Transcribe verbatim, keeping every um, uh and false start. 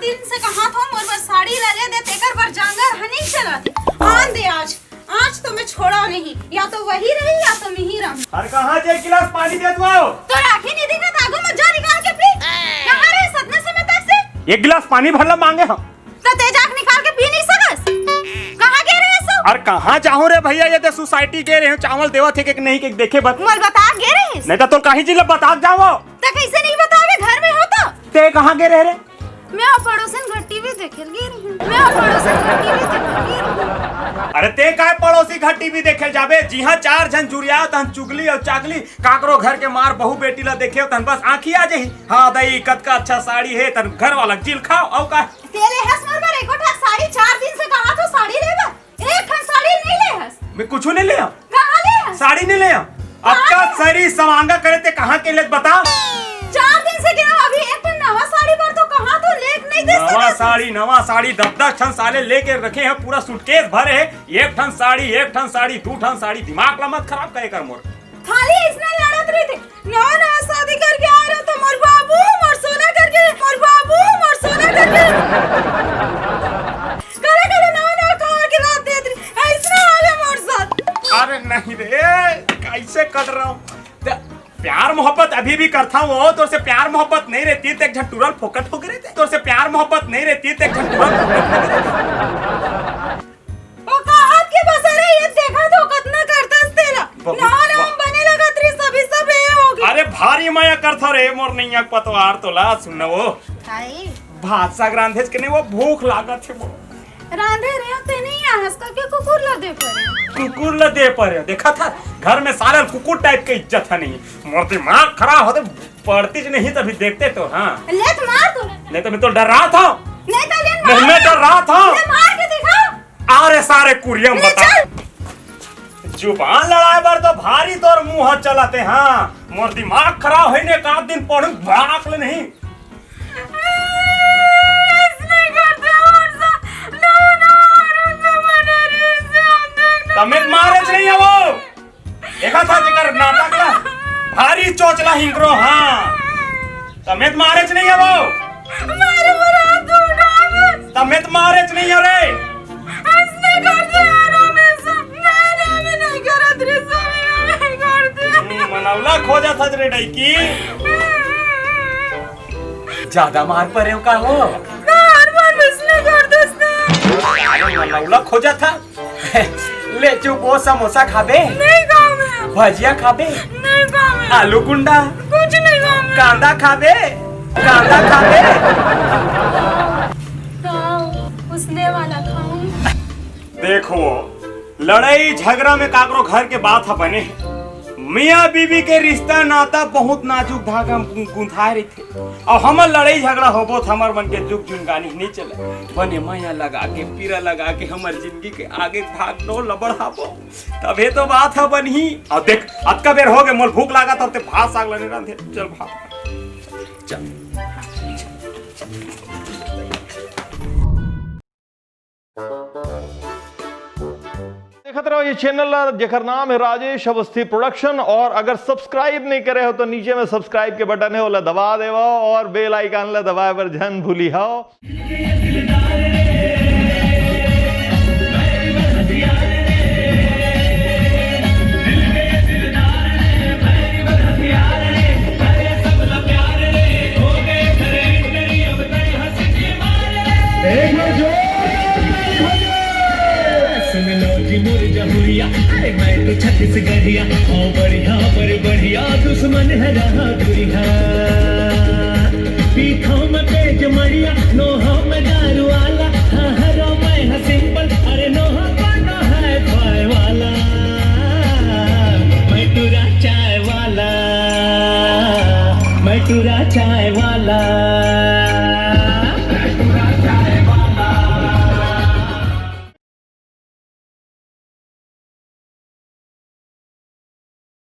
दिन से कहाथों मोर बर साड़ी ला ले दे, तेकर बर जांगर ह नहीं चलत। आन दे आज, आज तो मैं छोड़ा नहीं, या तो वही रही या तो मैं ही रहूं। अरे कहाँ जे एक गिलास पानी दे दो। तो राखी नहीं दिखा था, आगू मत जा निकाल के पी। कहाँ रहे सतना समय तक से? एक गिलास पानी भर ला मांगे हम। तो ते जाके निकाल के पी नहीं सकस? कहाँ गे रहे सो? अरे कहाँ जाहूं रे भैया, ये दे सोसाइटी गे रहे हो, चावल देवत हे कि नहीं के देखे बत। मोल बता गे रहे? नहीं तो तोर कहीं जिला बता जाओ। तो कैसे नहीं बतावे, घर में हो तो? ते कहाँ गे रहे रे? मैं पड़ोसन घर टीवी देखे गे रही हूँ। मैं पड़ोसन घर टीवी देखे गे रही हूँ। अरे ते काय पड़ोसी घर टीवी देखे जाबे, जिहाँ चार झन जुरिया तहन चुगली और चागली, काकरो घर के मार बहू बेटी ला देखे तहन बस आँखी आ जाही। हाँ दई, कतका अच्छा साड़ी हे, तहन घर वाला जिल खाओ, अउ का? तेले हस मोर बर एको ठा साड़ी, चार दिन से कहाथों साड़ी लेबा, एक ठन साड़ी नहीं ले हस। मैं कुछू नहीं ले हूँ। कहाँ ले हस? साड़ी नहीं ले हूँ। अतका सरी सवांगा करे ते कहाँ के लेत बता? चार दिन से गे हूँ, अभी एक ठन नवा साड़ी बर तो कहाथों लेके नहीं दे नवा सकत। साड़ी, नवा साड़ी, दस दस ठन साले लेके रखे हैं, पूरा सूटकेस भरे है। एक ठन साड़ी, एक ठन साड़ी, दू ठन साड़ी, दिमाग ला मत खराब करे कर मोर। खाली इसने लड़त रहिथे। नवा नवा शादी करके आ रहे हो तो मोर बाबू, मोर सोना करके, मोर बाबू, मोर सोना करके। करे करे नवा नवा कहा के बात देत रही। ऐसने हो गया मोर साथ। अरे नहीं रे, कैसे कर रहा हूँ? ते-, प्यार मोहब्बत अभी भी करता हूँ, तोर से प्यार मोहब्बत नहीं रहती, ते एक झन टुरल फोकट हो गए रहते। तोर से प्यार मोहब्बत नहीं रहती, ते एक झन टुरल फोकट हो गए रहते। ओ कहत के बस, अरे ये देखा तो कतना करतस तेला। बहुत नवा नवा वाह। बने लगत रही, सभी सब ये हो गए। अरे भारी मया करथो रे मोर नैया पतवार तोला। सुन न वो। हाय। भात साग रांधेच के नहीं, वो भूख लागत हे वो। रांधे रहे हो ते नहीं आहस का के कुकुर ला दे परे। कुकुर ला दे परे। देखा था घर में साला कुकुर टाइप के इज्जत है नहीं। मोर दिमाग खराब होते पड़ती ज नहीं तभी देखते तो हाँ। ले तो मार तू। नहीं तो मैं तो डर्राथों। नहीं तो ले नहीं, मार। मैं डर्राथों। ले मार के दिखा। अरे सारे कुरियम ले बता। चल। जुबान लड़ाए बर तो भारी तोर मुंह चलते हाँ। मोर दिमाग खराब होइने का दिन पढ़ू भाग ले नहीं। ऐसने करते और सा, ना, ना, और तो बने रही से हम देख ना तमित मारे च नहीं है वो। देखा था जेकर नाटक ला। भारी चोचला हिंकरो हाँ। तमित मारे च नहीं है वो। मारे बरा तू उठा दे। तमित मारे च नहीं है रे। ऐसने करते यार हमेशा। नहीं, नहीं, मैं नहीं करत रे, स्वामी, मैं नहीं करते। हम्म, मनौला खोजा था रे डैकी। ज्यादा मार परे हो का हो? ना, हर बार वैसने कर देते। अरे, मनौला खोजा था। ले चुप, वो समोसा खाबे? नहीं खाऊं मैं। भजिया खाबे? नहीं खाऊं मैं। आलू गुंडा? कुछ नहीं खाऊं मैं। कांदा खाबे? कांदा खाबे? खाऊं, उसने वाला खाऊं। देखो, लड़ाई झगड़ा में काकरो घर के बात ह बने हे। मियाँ बीबी के रिश्ता नाता बहुत नाजुक धागा म गूं-, गूंथाए रहिथे। अउ हमर लड़ाई झगड़ा होबो त हमर मन के जुग जुनगानी नइ चले। बने मया लगा के, पीरा लगा के हमर जिनगी के आगे के भाग डोर ल बढ़ाबो, तभे तो बात ह बनही। अउ देख, अतका बेर होगे, मोला भूख लागत हे, ते भात साग ल नइ रांधे। चल भात खा। चल। देखत रहो ये चैनल ला, जेकर नाम है राजेश अवस्थी प्रोडक्शन। और अगर सब्सक्राइब नहीं करे हो तो नीचे में सब्सक्राइब के बटन है, ओला दबा देवा और बेल आइकन ला दबाए बर झन भूली हो। एक बार जोरदार ताली हो जाए। सुन लो जी मोर जहुरिया, अरे मैं तो छत्तीसगढ़िया, हाँ बढ़िया, बड़े बढ़िया, दुश्मन है रहा दुरिहा। पीठों में पेज मड़िया, नोहों में दारू आला, हाँ हरो मैं हाँ सिंपल, अरे नोहों कोनो हाई फाई वाला। मैं टूरा चाय वाला, मैं टूरा चाय वाला।